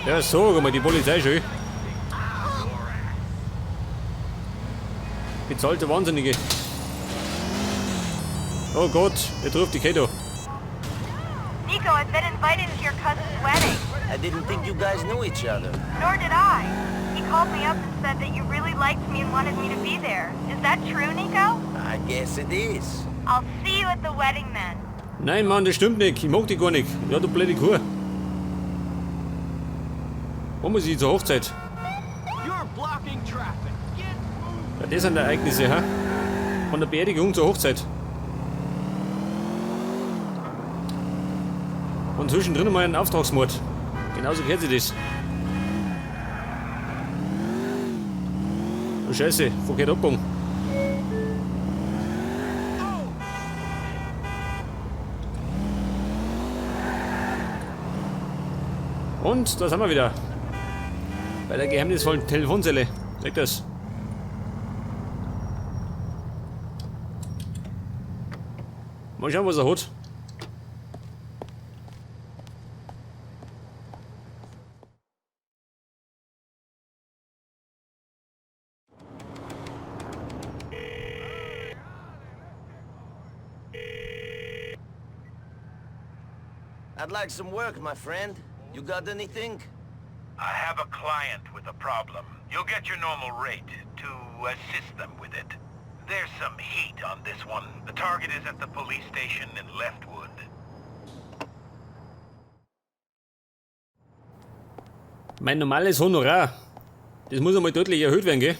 Ja, sag mal, die Polizei schon. Bezahlte Wahnsinnige. Oh Gott, der trifft die Keto. Nico, I've been invited to your cousin's wedding. I didn't think you guys knew each other. Nor did I. He called me up and said that you really liked me and wanted me to be there. Is that true, Nico? I guess it is. I'll see you at the wedding then. Nein, Mann, das stimmt nicht. Ich mag die gar nicht. Ja, du blöde Kuh. Wo muss ich zur Hochzeit? Ja, das sind Ereignisse, ha? Von der Beerdigung zur Hochzeit. Und zwischendrin mal einen Auftragsmord. Genauso gehört sich das. Oh Scheiße, verkehrt abgebogen. Und da sind wir wieder. Bei der geheimnisvollen Telefonzelle. Zeig das. Mal schauen, was er hat. I'd like some work, my friend. You got anything? I have a client with a problem. You'll get your normal rate to assist them with it. There's some heat on this one. The target is at the police station in Leftwood. Mein normales Honorar. Das muss einmal deutlich erhöht werden, gell?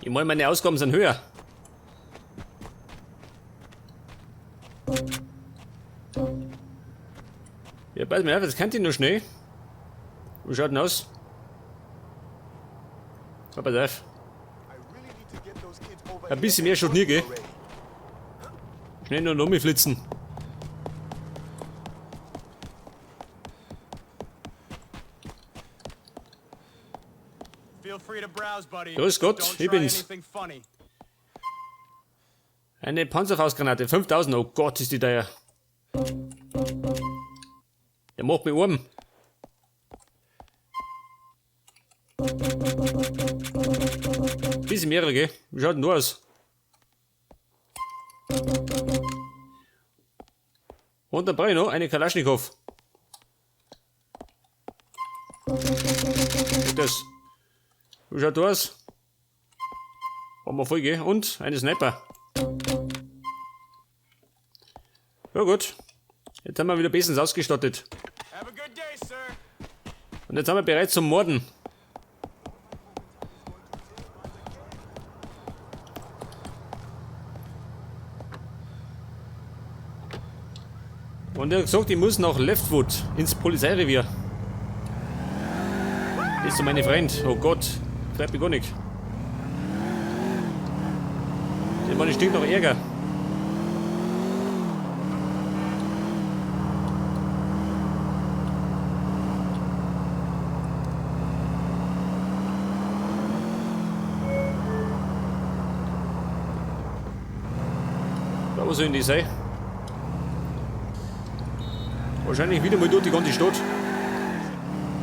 Ich meine, meine Ausgaben sind höher. Ja, pass mir auf, das kann ich noch schnell. Wie schaut denn aus? Ja, pass auf. Ein bisschen mehr schon nie, gell? Schnell noch um flitzen. Grüß Gott, ich bin's. Eine Panzerfaustgranate, 5000, oh Gott, ist die teuer. Der macht mich arm. Bisschen mehrere, gell? Wie schaut denn du aus? Und dann brauche ich noch eine Kalaschnikow. Das. Wie schaut du aus? Haben wir voll, gell? Und eine Sniper. Ja gut. Jetzt haben wir wieder bestens ausgestattet. Und jetzt haben wir bereit zum Morden. Und er hat gesagt, ich muss nach Leftwood ins Polizeirevier. Das ist so meine Freund. Oh Gott, treibt mich gar nicht. Der Mann stinkt nach Ärger. Da, wo sollen die sein? Wahrscheinlich wieder mal durch die ganze Stadt.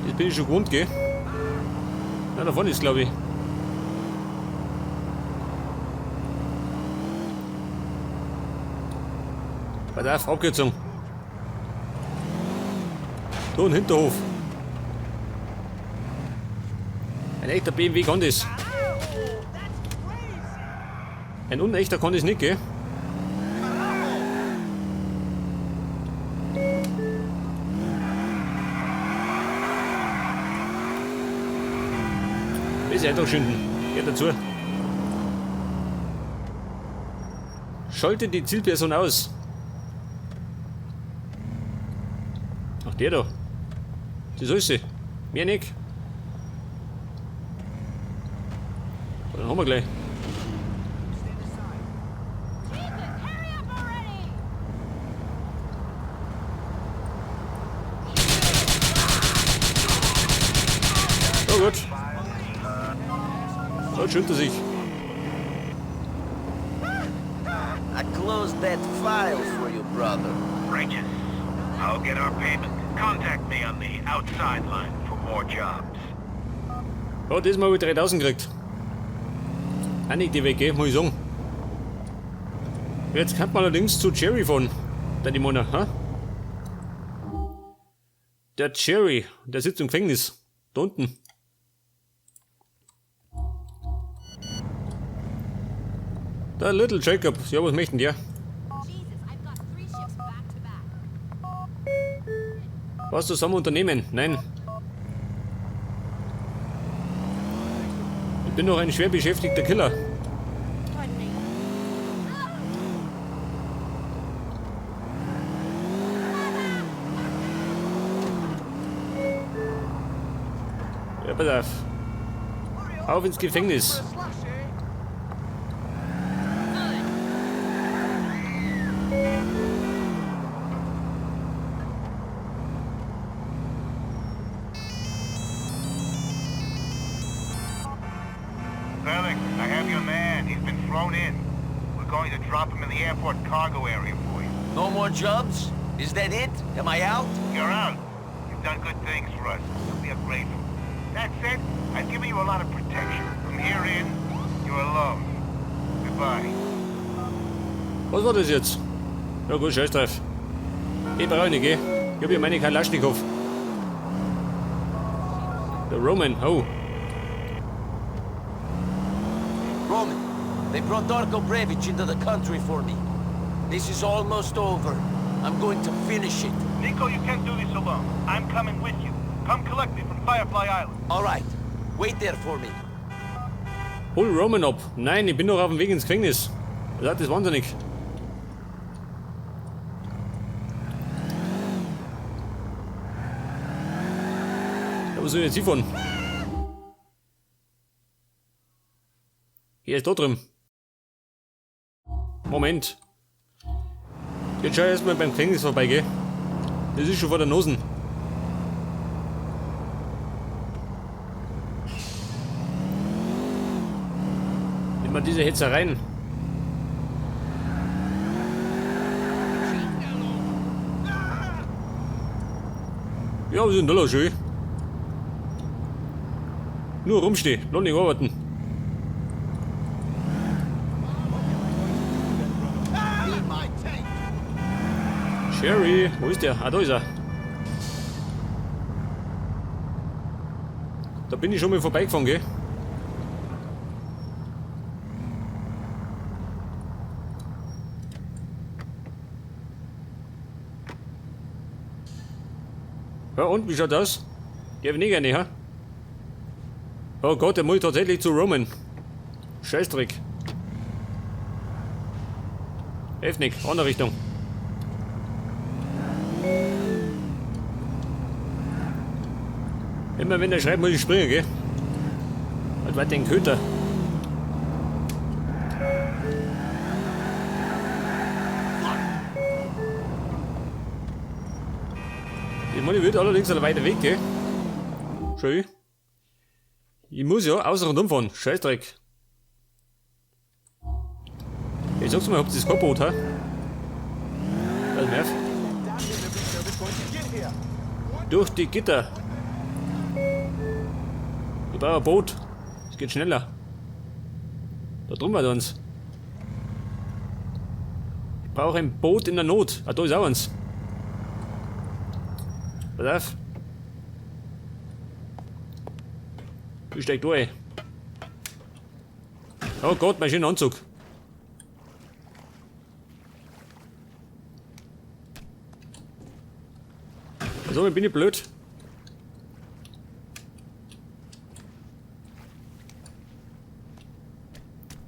Das bin ich schon gewohnt, gell? Na, da vorne ist, glaube ich. Pass auf, Abkürzung. Da ein Hinterhof. Ein echter BMW kann das. Ein unechter kann das nicht, gell? Ist einfach schinden. Geht dazu. Schalte die Zielperson aus. Ach, der da. Das ist sie. Mehr nicht. Dann haben wir gleich. Oh gut. So, schön sich. I closed that file for you, brother. Righteous. I'll get our payment. Contact me on the outside line for more jobs. Ja, das Mal habe ich 3000 gekriegt. Einig die weg, gell, muss ich sagen. Jetzt kann man allerdings zu Jerry fahren. Der die Mona, ha? Der Jerry, der sitzt im Gefängnis. Da unten. Der Little Jacob, ja, was möchten der? Was zusammen unternehmen? Nein. Ich bin doch ein schwer beschäftigter Killer. Ja, pass auf. Auf ins Gefängnis. Felix, I have your man. He's been flown in. We're going to drop him in the airport cargo area for you. No more jobs? Is that it? Am I out? You're out. You've done good things for us. We are grateful. That said, I've given you a lot of protection. From here in, you're alone. Goodbye. Was war das jetzt? Ja gut, scheiß drauf. Ich brauche nicht, gell? Ich hab ja meine Kalaschnikow. Der Roman, oh. Roman, they brought Darko Brevic into the country for me. This is almost over. I'm going to finish it. Nico, you can't do this alone. I'm coming with you. Come collect me from Firefly Island. All right. Wait there for me. Hol Roman ab. Nein, ich bin noch auf dem Weg ins Gefängnis. Das ist wahnsinnig. Ja, wo soll ich jetzt hinfahren? Hier ist da drin. Moment. Jetzt schau ich erstmal beim Gefängnis vorbei, gell? Das ist schon vor der Nosen. Immer diese Hetzereien. Ja, wir sind da schön. Nur rumstehen, noch nicht arbeiten. Sherry, wo ist der? Ah, da ist er. Da bin ich schon mal vorbeigefahren, gell? Ja, und wie schaut das? Der nicht gerne, ha? Oh Gott, der muss tatsächlich zu Roman. Scheißdreck. Hilft nicht, andere Richtung. Immer wenn der schreit, muss ich springen, gell? Was war denn Köter? Ich meine, ich wird allerdings ein weiter Weg, gell? Schön. Ich muss ja außer und umfahren. Scheißdreck. Ich sag's mal, habt ihr das kein Boot, hä? Das nervt. Durch die Gitter. Ich brauche ein Boot. Es geht schneller. Da drüben war uns. Ich brauche ein Boot in der Not. Ah, da ist auch eins. Pass auf. Ich steig durch. Oh Gott, mein schöner Anzug. Also, bin ich blöd.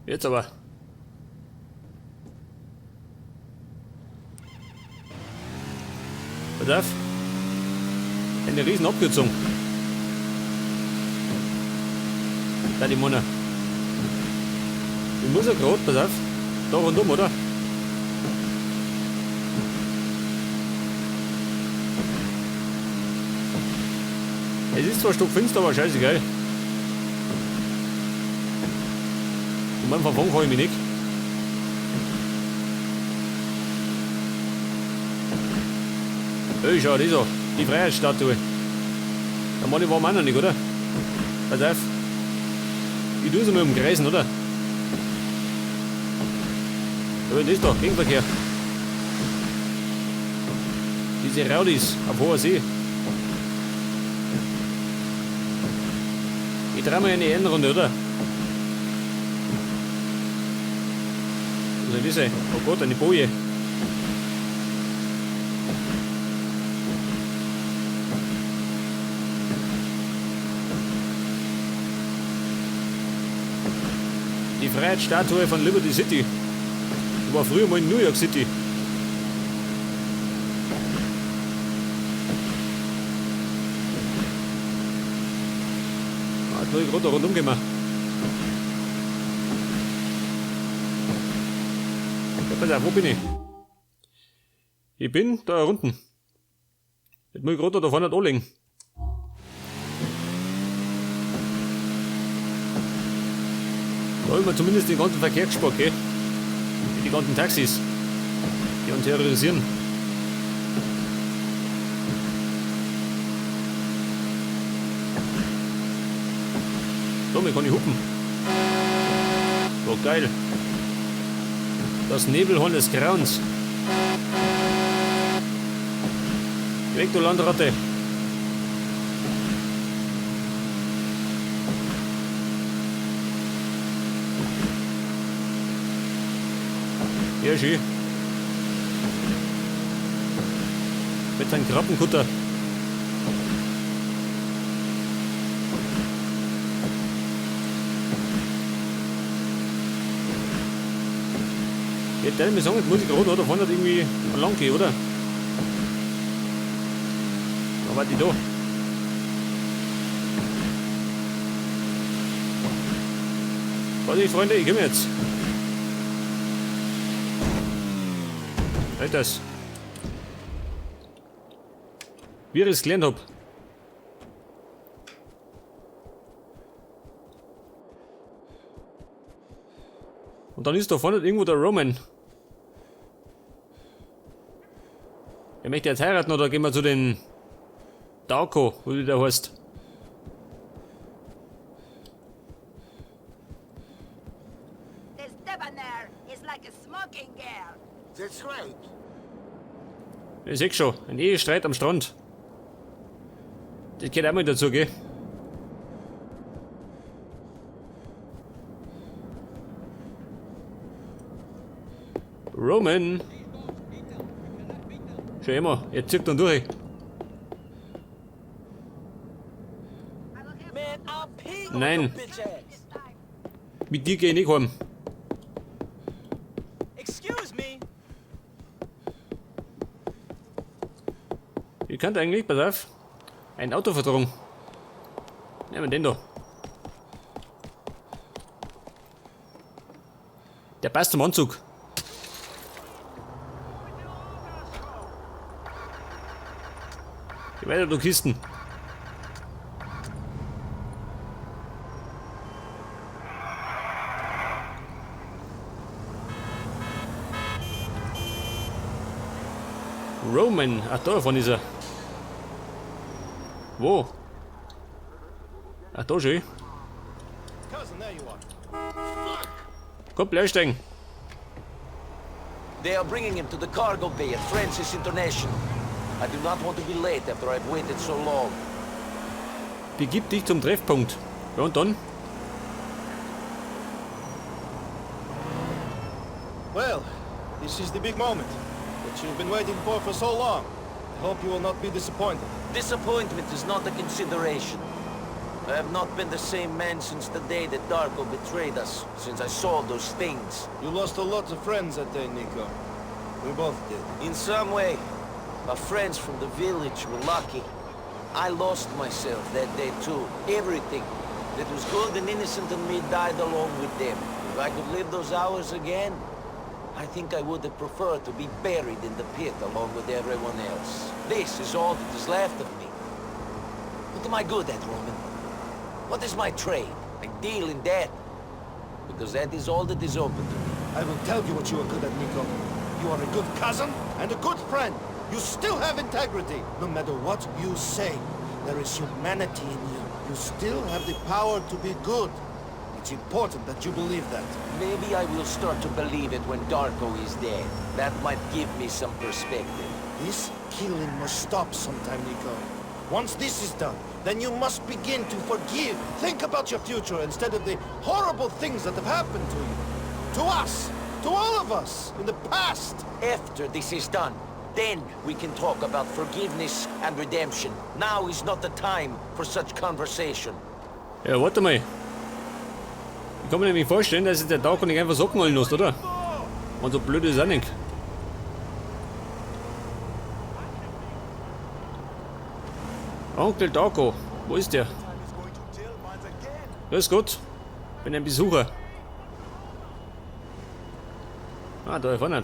Jetzt aber. Pass auf. Eine riesen Abkürzung. Da die Mona. Ich muss ja grad, pass auf. Da rundum, oder? Es ist zwar stockfinster, aber scheißegal. Und beim Verfahren kann ich mich nicht. Hey, schau das an. Die Freiheitsstatue. Der Mann war auch noch nicht, oder? Pass auf. Ich tue es mal umkreisen, oder? Aber das da, Gegenverkehr. Diese Raudis auf hoher See. Ich trau mir eine Ehrenrunde, oder? Was soll das sein? Oh Gott, eine Boje. Die Freiheitsstatue von Liberty City. Die war früher mal in New York City. Ah, jetzt muss ich gerade da rundum gehen. Ja, pass auf, wo bin ich? Ich bin da unten. Jetzt muss ich gerade da vorne anlegen. Da haben wir zumindest den ganzen Verkehr gespart, gell? Die ganzen Taxis, die uns terrorisieren. So, mir kann ich hupen. So, geil. Das Nebelhorn des Grauens. Weg, du Landratte. Ja, schön. Mit seinem Krabbenkutter. Ja, der mir sagen, jetzt muss ich gerade da vorne irgendwie lang gehen, oder? Da warte ich da. Warte, Freunde, ich komme jetzt. Halt das. Wie ich es gelernt hab. Und dann ist da vorne irgendwo der Roman. Er möchte jetzt heiraten oder gehen wir zu den Darko, wie der heißt. This debonair is like a smoking girl. That's right. Ich seh schon, ein Ehestreit am Strand. Das gehört auch mal dazu, gell? Roman! Schau immer, er zieht dann durch. Nein. Mit dir geh ich nicht heim. Excuse me. Ich könnte eigentlich, pass auf, ein Auto verdrängen. Nehmen wir den da. Der passt zum Anzug. Geh weiter, du Kisten. Roman, ach da vorne ist er. Wo? Ach da schön. Komm, bleib steigen. They are bringing him to the cargo bay at Francis International. I do not want to be late after I've waited so long. Begib dich zum Treffpunkt. Ja, und dann? Well, this is the big moment that you've been waiting for so long. I hope you will not be disappointed. Disappointment is not a consideration. I have not been the same man since the day that Darko betrayed us, since I saw those things. You lost a lot of friends that day, Nico. We both did. In some way, our friends from the village were lucky. I lost myself that day too. Everything that was good and innocent in me died along with them. If I could live those hours again, I think I would have preferred to be buried in the pit along with everyone else. This is all that is left of me. What am I good at, Roman? What is my trade? I deal in death. Because that is all that is open to me. I will tell you what you are good at, Nico. You are a good cousin and a good friend. You still have integrity. No matter what you say, there is humanity in you. You still have the power to be good. It's important that you believe that. Maybe I will start to believe it when Darko is dead. That might give me some perspective. This killing must stop sometime, Niko. Once this is done, then you must begin to forgive. Think about your future instead of the horrible things that have happened to you. To us! To all of us! In the past! After this is done, then we can talk about forgiveness and redemption. Now is not the time for such conversation. Ja, warte mal. Ich kann mir nämlich vorstellen, dass sich der Darko nicht einfach so knallen lässt, oder? Und so blöd ist er nicht. Onkel Darko, wo ist der? Grüß Gott, bin ein Besucher. Ah, da vorne.